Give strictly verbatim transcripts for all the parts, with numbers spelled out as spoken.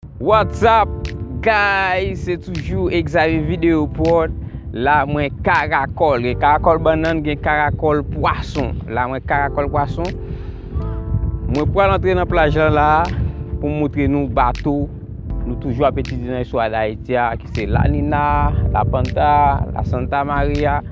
What's up, guys? Se toujou Xavier Video Prod. La, mwen karakòl. Gen karakòl bannann, gen karakòl pwason. La, mwen karakòl pwason. Mwen pral antre nan plaj lan la pou m moutre nou bato nou toujou ap etidye nan istwa Dayiti a, ki se La Nina, La Panta, La Santa Maria.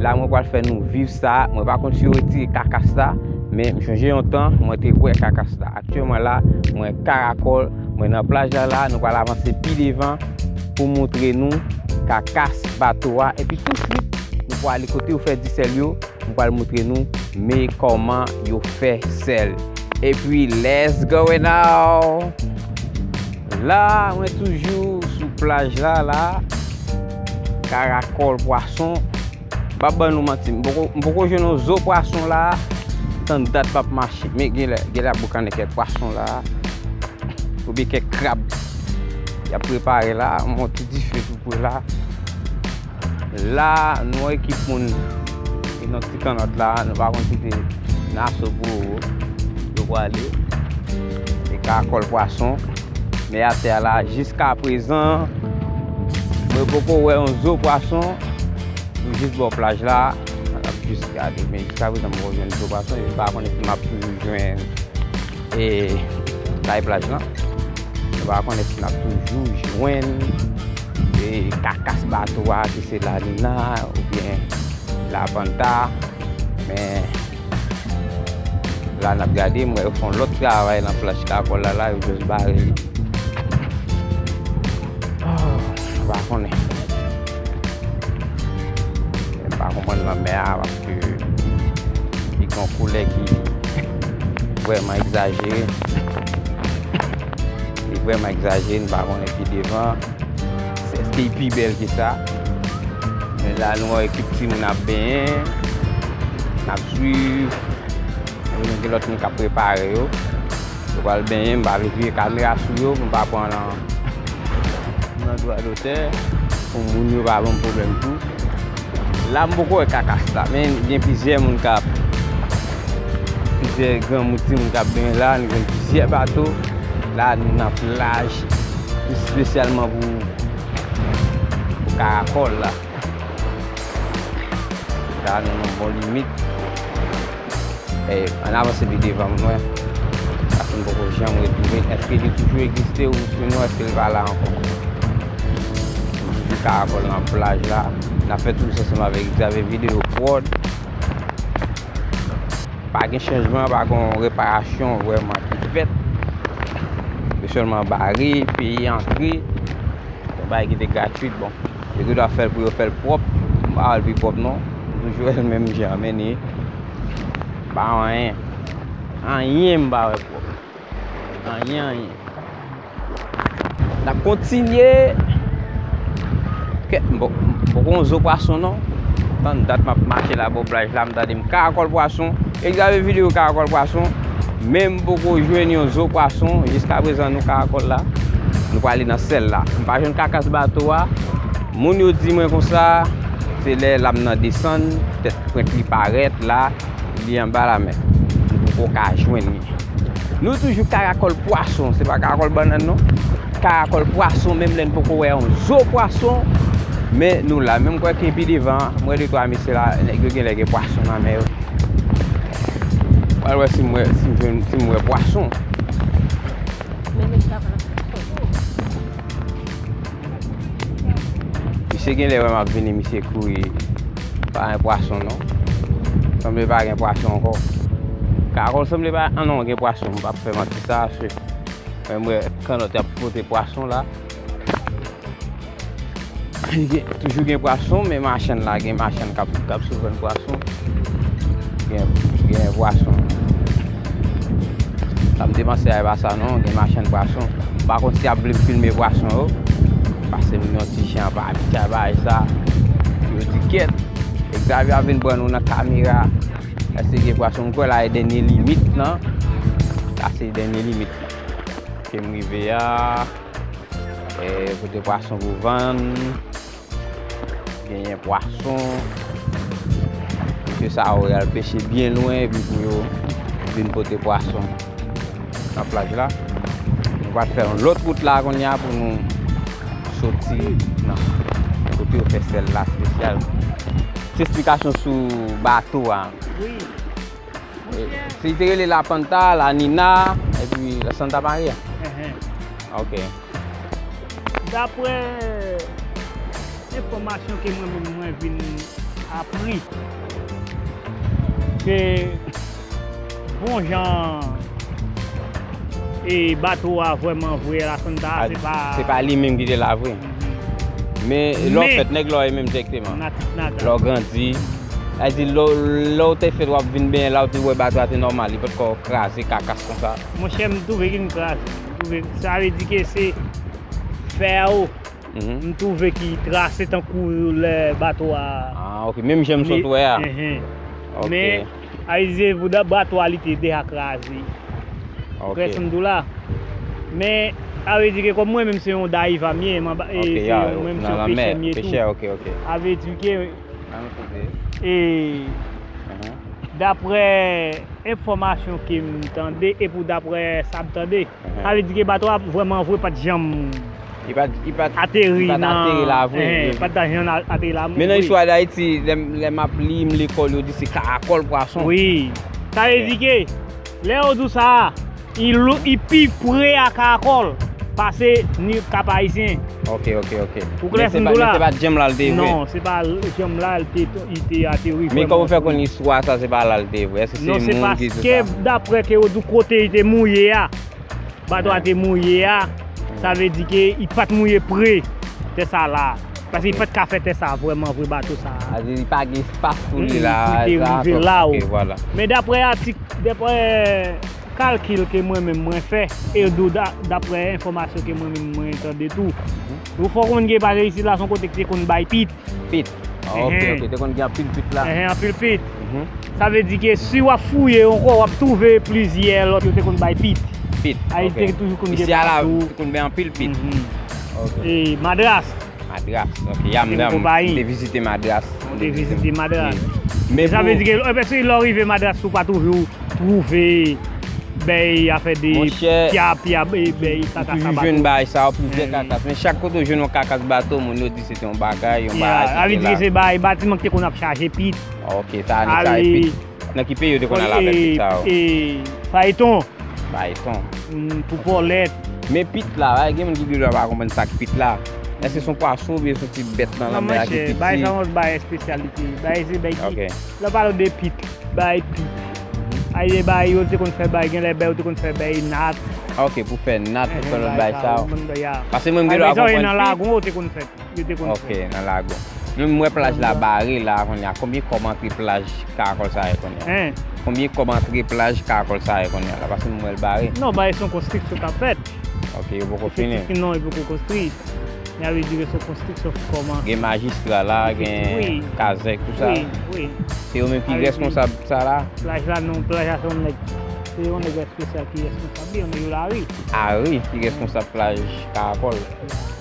La, mwen pral fè nou viv sa. Mwen pa konn si yo retire kakas la, men m chonje yon tan, mwen te wè kakas la. Aktyèlman la, mwen karakòl, mwen nan plaj la la, nou pral avanse pi devan pou moutre nou kakas bato a. Epi tousuit, nou pral ale kote yo fè disèl yo, mwen pral moutre nou men kòman yo fè sèl. Epi, let's go now! La, mwen toujou sou plaj la la, karakòl pwason. M p ap ban nou manti, m poko, m poko jwenn yon zo pwason la, tann dat m ap mache. Men gen lè, gen lè ap boukannen kèk pwason la, oubyen kèk krab. Y ap prepare la, m yon ti dife tou pre la. La, nou wè ekip moun ki nan ti kannòt la, nou pa konn si se nan Aso Poro yo prale. Se karakòl pwason. Men atè a la, jiska prezan, mwen poko wè yon zo pwason. Nou jis bò plaj la, n ap jis gade. Men jiska prezan, m poko jwenn zo pwason. M pa konnen si m ap toujou jwenn e kay plaj lan. Nou pa konnen si n ap toujou jwenn e kakas bato a, ki se La Nina oubyen La Panta. Men la n ap gade, m wè yo fè yon lòt travay nan plaj karakòl la, la, yo jis bare li. Oh, m pa konnen. M pa konprann lanmè a, paske li gen yon koulè ki vrèman egzajere. Li vrèman egzajere, m pa konnen pi devan èske li pi bèl ke sa. Men la, nou wè ekip timoun ap benyen, n ap swiv. Epi nou gen lòt moun k ap prepare yo. Yo pral benyen, m pa vle vire kamera sou yo pou m pa pran nan, nan dwa dotè, pou moun yo pa ban m pwoblèm tou. La, m poko wè kakas la, men gen plizyè moun k ap, plizyè granmoun, timoun k ap benyen la, nou gen plizyè bato. La, nou nan plaj espesyalman pou, pou karakòl la. La, nou nan bon limit. E, ann avanse pi devan, moun wè. Paske m poko janm retounen. Èske li toujou egziste ou sinon èske l pa la ankò? M toujou karakòl nan plaj la. N ap fè toujou ansanm avèk Xavier Video Prod. Pa gen chanjman, pa gen yon reparasyon vrèman ki fèt. Yo sèlman bare, peye antre. Yon bagay ki te gratwit, bon. Yo gen dwa fè l pou yo fè l pwòp. M pa wè l pi pwòp non. M toujou wè l menm jan, men ni. Pa anyen. Anyen m pa wè pwòp. Anyen, anyen. N ap kontinye. Kèt, m poko, m poko yon zo pwason non. Tann dat m ap mache la bò plaj la, m tande m karakòl pwason. Xavier Video karakòl pwason. Men m poko jwenn yon zo pwason. Jiska prezan nou karakòl la. Nou prale nan sèl la. M pa jwenn kakas bato a. Moun yo di mwen konsa, se lè la m nan desann, petèt pwent li parèt la, li anba lamè. M poko ka jwenn li. Nou toujou karakòl pwason, se pa karakòl bannann non. Karakòl pwason, menm lè n poko wè yon zo pwason, men nou la. Men m kwè ke pi devan, m wè de twa mesye la, nèg yo genlè gen pwason nan men yo. Pral wè si m wè, si m jwenn, si m wè pwason. Misye genlè wè m ap vini, misye kouri. Pa gen pwason non. Sanble pa gen pwason ankò. Karakòl sanble pa, ah non, gen pwason. M p ap fè manti sa, se, mwen, m wè kannòt y ap pote pwason la. Gen, toujou gen pwason, men machann la, gen machann k ap, k ap sou vann pwason. Gen, gen pwason. Sa m te panse a, e pa sa non, gen machann pwason. M pa konn si y ap vle m filme pwason yo. Pase m yon ti jan pa abitye a bagay sa. Yo di kèt. Xavier ap vin pran nou nan kamera. Èske gen pwason? M kwè la se dènye limit lan. La se dènye limit lan. Ke m rive a. E, kote pwason pou vann. Genyen pwason. Mesye sa yo, y al peche byen lwen epi pou yo vin pote pwason nan plaj la. Nou Pral fè yon lòt wout la kounye a pou nou soti nan kote yo fè sèl la espesyal. Ti esplikasyon sou bato a. Wi. E, se li te rele La Panta, La Nina, epi La Santa Maria. Enhen. Ok. Daprè enfòmasyon ke mwen menm mwen vin apri, ke bon jan e bato a vrèman vre, La Santa a, se pa, se pa li menm ki te la vre. Men lè w fèt, nèg la w ye menm dirèkteman. Lè w grandi, sa vle di, lè w, lè w te fèt, w ap vin benyen la, w te wè bato a te nòmal, li potko kraze kakas konsa. Monchè, m twouve ke l kraze. M twouve, sa vle di ke se fè yo, m twouve ki trase tankou lè bato a. Ah, ok. Menm jan m sot wè a. Enhen. Ok. Men, sa vle di, pou da-, bato a, li te deja kraze. Ok. Ou konprann sa m di w la? Men, sa vle di ke kòm mwen menm se yon dayiva m ye, mwen se yon, mwen menm se yon pechè m ye tou. Pechè, ok, ok. Sa vle di ke, e, daprè enfòmasyon ke m tande, e pou daprè sa m tande, sa vle di ke bato a vrèman vre pa t janm ateri nan, enhen, pa t janm ateri la. Men nan istwa Dayiti, lè m, lè m ap li, m lekòl, yo di se karakòl pwason. Wi. Sa vle di ke lè yo di w sa, li lou-, li pi pre a karakòl pase ni Kap Ayisyen. Ok, ok, ok. Ou klè sa m di w la? Men se pa, men se pa t janm la l te vre. Non, se pa janm la l te, li te ateri vrèman. Men kòman w fè konn istwa sa se pa la l te vre? Èske se moun ki di sa? Non, se paske daprè ke yo di w kote li te mouye a, bato a te mouye a, sa vle di ke li pa t mouye pre tè sa la. Paske li pa t ka fè tè sa vrèman vre bato sa. Sa vle di li pa gen espas pou li la, pou li te rive la. Ok, vwala. Men daprè atik, daprè kalkil ke mwen menm mwen fè, e dou da-, daprè enfòmasyon ke mwen menm mwen tande tou. Ou fò konn gen pale isit la, se yon kote ki te konn bay pit. Pit. Ah, ok, ok. Te konn gen anpil pit la. Enhen, anpil pit. Sa vle di ke si w ap fouye ankò, w ap twouve plizyè lòt yo te konn bay pit. Pit, ok. Ayiti te toujou konn gen bato. Isi a la, te konn gen anpil pit. Ok. E madras. Madras, ok. M te vizite Madras. M te vizite Madras. Men sa vle di ke, epi si lè w rive Madras, ou pa twouve, ou twouve bèy afè de pya, pya, bèy kakas a bato. Ou toujou jwenn bagay sa yo, plizyè kakas. Men chak kote w jwenn yon kakas bato, moun yo di se te yon bagay, yon bagay ki te la. Sa vle di ke se bagay, batiman ki te konn ap chaje pit. Ok, sa, nèg sa e pit. Nan ki peyi yo te konn al avèk pit sa yo? E, e, fayton. Fayton. Pou pòlèt. Men pit la, gen moun ki di yo pa konprann sa k pit la. Èske se yon pwason oubyen se yon ti bèt nan lanmè a ki piti? Non, monchè, bagay sa yon bagay espesyalite. Bagay se bagay ki, lè w pale de pit, bagay pit. Ay, e bagay yo te konn fè bagay, genlè bagay yo te konn fè bagay nat. Ah, ok, pou fè nat, pou fè lòt bagay sa yo. Paske mwen, m gen dwa konprann pit. Nan lagon yo te konn fè. Yo te konn fè. Ok, nan lagon. Men m wè plaj la bare la kounye a. Konbyen kòb antre plaj Karakòl sa ye kounye a? Konbyen kòb antre plaj Karakòl sa ye kounye a la? Paske m wè l bare. Non, bare se yon konstriksyon k ap fèt. Ok, yo poko fini. Efektivman, non, yo poko konstwi. Men sa vle di ke se yon konstriksyon ki kòmanse. Gen majistra la, gen kazèk, tout sa. Wi, wi. Se yo menm ki reskonsab sa la? Plaj la, non, plaj la se yon nèg, se yon nèg espesyal ki reskonsab li, yon nèg lari. Ari ki reskonsab plaj Karakòl.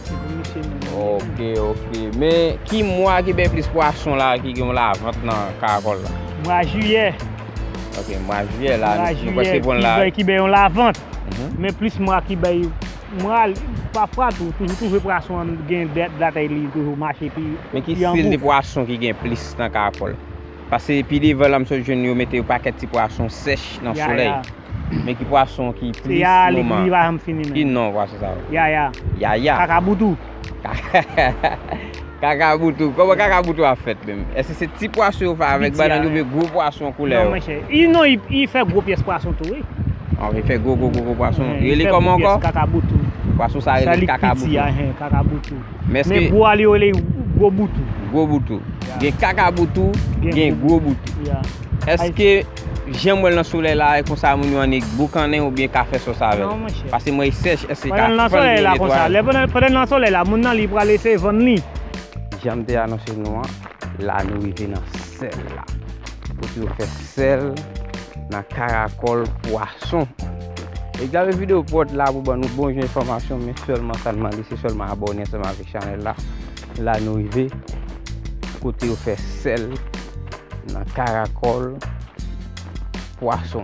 Se pou misye menm. Ok, ok. Men ki mwa ki bay plis pwason la, ki gen yon lavant nan Karakòl la? Mwa jiyè. Ok, mwa jiyè la, nou prèske pran la. Mwa jiyè ki bay, ki bay yon lavant. Men plis mwa ki bay, mwa, pafwa tou, toujou twouve pwason an gen dat, datay li toujou mache pi, pi an gou. Men ki estil de pwason ki gen plis nan Karakòl? Paske pi devan la, m sot jwenn yo mete yon pakèt ti pwason sèch nan solèy. Men ki pwason ki plis nòmal? Li pa janm fini menm. Ki non pwason sa yo? Yaya. Yaya. Kakaboutou. Kakaboutou. Kòman kakaboutou ap fèt menm? Èske se ti pwason yo fè avèk bannann oubyen gwo pwason koulè yo? Non, monchè. I, non, i, i fè gwo pyès pwason tou, wi. Ah, i fè gwo, gwo, gwo, gwo pwason. Wi, i rele kòman ankò? Kakaboutou. Pwason sa rele kakaboutou. Sa li piti a, kakaboutou. Men gwo a li rele gwo boutou. Gwo boutou. Gen kakaboutou, gen gwo boutou. Èske jan m wè l nan solèy la, e konsa moun yo annik boukannen oubyen ka fè sòs avè l? Non, monchè. Paske m wè l sèch, èske ka fann pou yo netwaye? Pandan l nan solèy la konsa, lè pandan, pandan l nan solèy la, moun nan li pral eseye vann li. Jan m te anonse nou an, la nou rive nan sèl la. Kote yo fè sèl nan Karakòl pwason. E gade videyo pwòt la pou ban nou bon jan enfòmasyon, men sèlman sa n mande, se sèlman abòne ansanm avèk chanèl la. La nou rive kote yo fè sèl nan Karakòl pwason.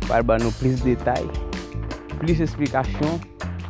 Pral ban nou plis detay, plis esplikasyon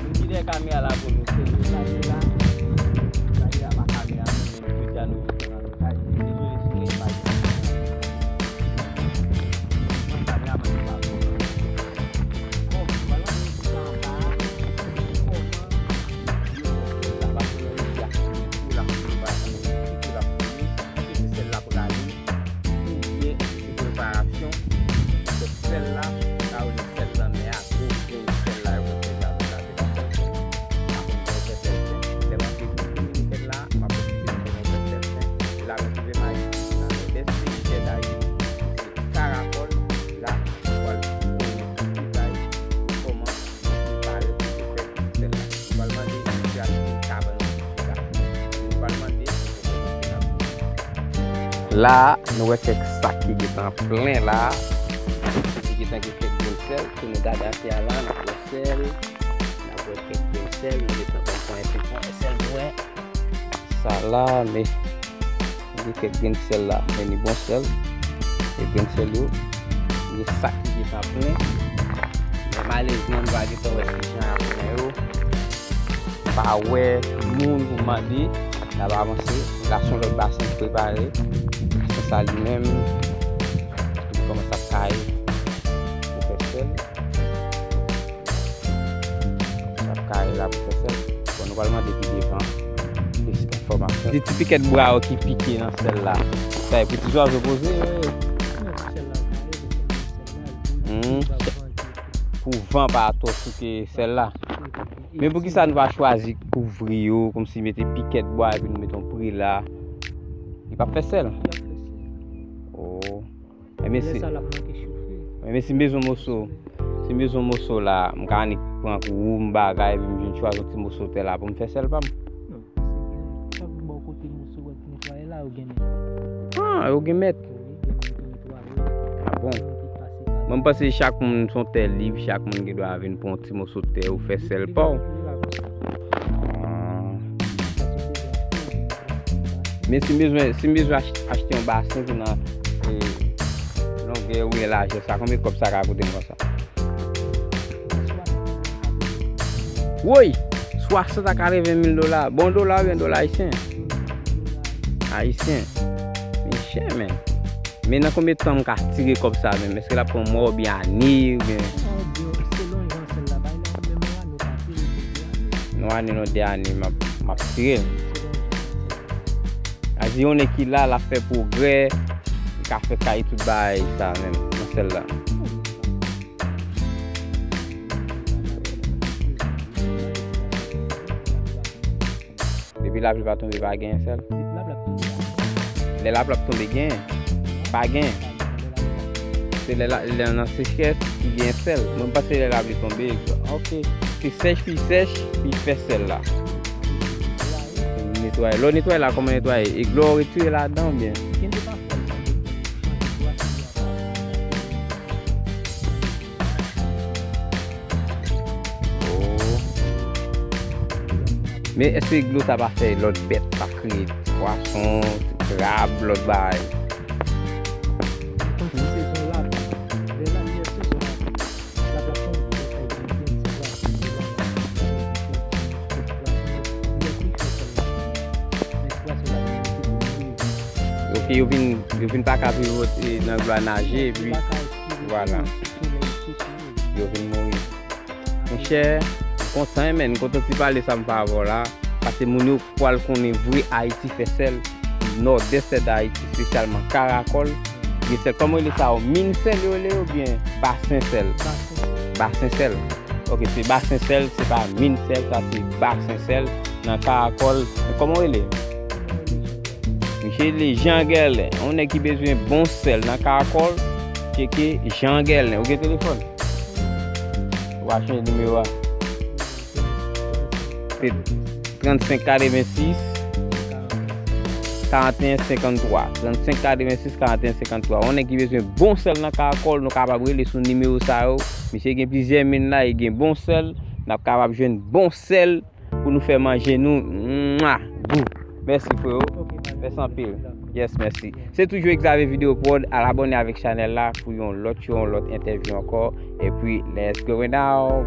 Moun ki dèyè kamera la pou nou, se nou sa ki la. Sa ki la pa kamera, nou menm, jodi a nou vin pran nou kay. Dezole si nou pa gen. Kameraman nou pa bon. Bon, vwala, nou sa anba a. Kòman yo fè sèl la, paske nan medya, pou la, pou la, pou la, pou la, pou la, pou la, oubyen sou preparasyon. Donk, sèl la, sa yo rele sèl lanmè a, gwo grenn sèl la, yo konn fè avèk la, se pa sèl sen. Pa konn fè sèl sen. Lè m ap ekri Dominiken la, m ap esplike nou kòman fè sèl sen. La, nou twouve m Ayiti, nan nòdès peyi, sèd Ayiti. Se Karapòl, la, nou pral voye detay kòman prepare pou yo fè sèl la. Nou pral mande mesye a ki te kabann yo ki chita. Nou pral mande pou yo fè sèl la. La, nou wè kèk sak ki gentan plen la. Ki gentan gen kèk grenn sèl. Si nou gade atè a la, n ap wè sèl. N ap wè kèk grenn sèl. Nou gentan pran pwen, pran sèl nou wè. Sa la, men, gen kèk grenn sèl la, men li bon sèl. E grenn sèl yo, gen sak ki gentan plen. Men malerezman, nou pa gentan wè kijan y ap plen yo. M pa wè moun pou mande, n ap avanse. La se yon lòt basen ki prepare. Basen sa li menm, li kòmanse ap kaye pou fè sèl. Sa ap kaye la pou fè sèl. Bon, nou pral mande pi devan plis enfòmasyon. Di ti pikèt bwa yo ki pike nan sèl la. Sa e pou ti zwazo poze yo ye. Non, sèl la kaye, se sèl la, sèl la, Hmm. Pou van pa atò souke sèl la. Men poukisa nou pa chwazi kouvri yo, kòmsi mete pikèt bwa epi nou mete yon prela? Li p ap fè sèl? Li p ap fè sèl. Oh. Ebyen, lè si, sa l ap manke chofe. Ebyen, si m bezwen yon moso, si Mezon moso la, m ka annik pran kou, m bagay, epi m vin chwazi yon ti moso tè la pou m fè sèl pa m. Non, se gen. Sa pou bò kote moso wè ki netwaye la, yo gen nèt. Ah, yo gen mèt. Wi, gen moun ki netwaye. Ah bon? Gen moun ki pase pa. Mwen, m panse chak moun se yon tè lib, chak moun gen dwa vin pran yon ti moso tè ou fè sèl pa w. Ah. Men si m bezwen, si m bezwen ach- achte yon basen ki nan eh, longè ou lajè sa, konbyen kòb sa ka koute m konsa? Woy! Swasant a katreven mil dola. Bon dola oubyen dola ayisyen? Ayisyen. Men chè, men. Men nan konbyen tan m ka tire kòb sa menm? Èske l ap pran mwa oubyen ane oubyen? Selon jan sèl la bay la, menm yon ane ou ka tire, de ane. Non, ane non, de ane m ap, m ap tire l. Selon jan sèl la. A di yon nèg ki la, l ap fè pwogrè, li ka fè kay tout bagay sa menm, nan sèl la. Depi lapli pa tonbe, pa gen sèl. Lè lapli ap tonbe, gen. Pa gen. Se lè, la, lè nan sechrès ki gen sèl. Mwen panse lè lapli tonbe, ok. Pi sèch, pi sèch, pi fè sèl la. Netwaye. Lè w netwaye la, kòman netwaye? E dlo w retire ladan oubyen? Oh. Men èske dlo sa pa fè lòt bèt pa kreye, pwason, krab, lòt bagay? Mwen panse sezon lapli. Lè lapli, sezon lapli. Lapli ap tonbe, lè kay byen byen, se pwason, se pwason, lè pli fè sèl la. Men pwason lapli, se pou manje. Ok, yo vin, yo vin pa ka viv nan dlo a naje, epi vwala. Yo vin mouri. Monchè, m kontan, men m kontan ti pale sa m fè avè w la, paske moun yo pral konnen vre Ayiti fè sèl, nòdès de Ayiti, espesyalman Karakòl, gen sèl, kòman yo rele sa yo, min sèl yo rele yo, oubyen basen sèl? Basen sèl. Ok, se basen sèl, se pa min sèl, sa se basen sèl nan Karakòl. Kòman yo rele? Misye rele Jean Guerlain, yon nèg ki bezwen bon sèl nan Karakòl, tcheke Jean Guerlain. Ou gen telefòn? Ou a chanje nimewo a. Se trannsenk katrevensis karanteyen senkanntwa. Trannsenk katrevensis karanteyen senkanntwa. Yon nèg ki bezwen bon sèl nan Karakòl, nou kapab rele sou nimewo sa yo. Misye gen plizyè min la, e gen bon sèl. N ap kapab jwenn bon sèl pou nou fè manje nou. Mwa! Gou! Mèsi, freo. Mèsi anpil. Yes, mèsi. Se toujou Xavier Video Prod. Al abòne avèk chanèl la pou yon lòt show, yon lòt entèvyou ankò. Epi, let's go now.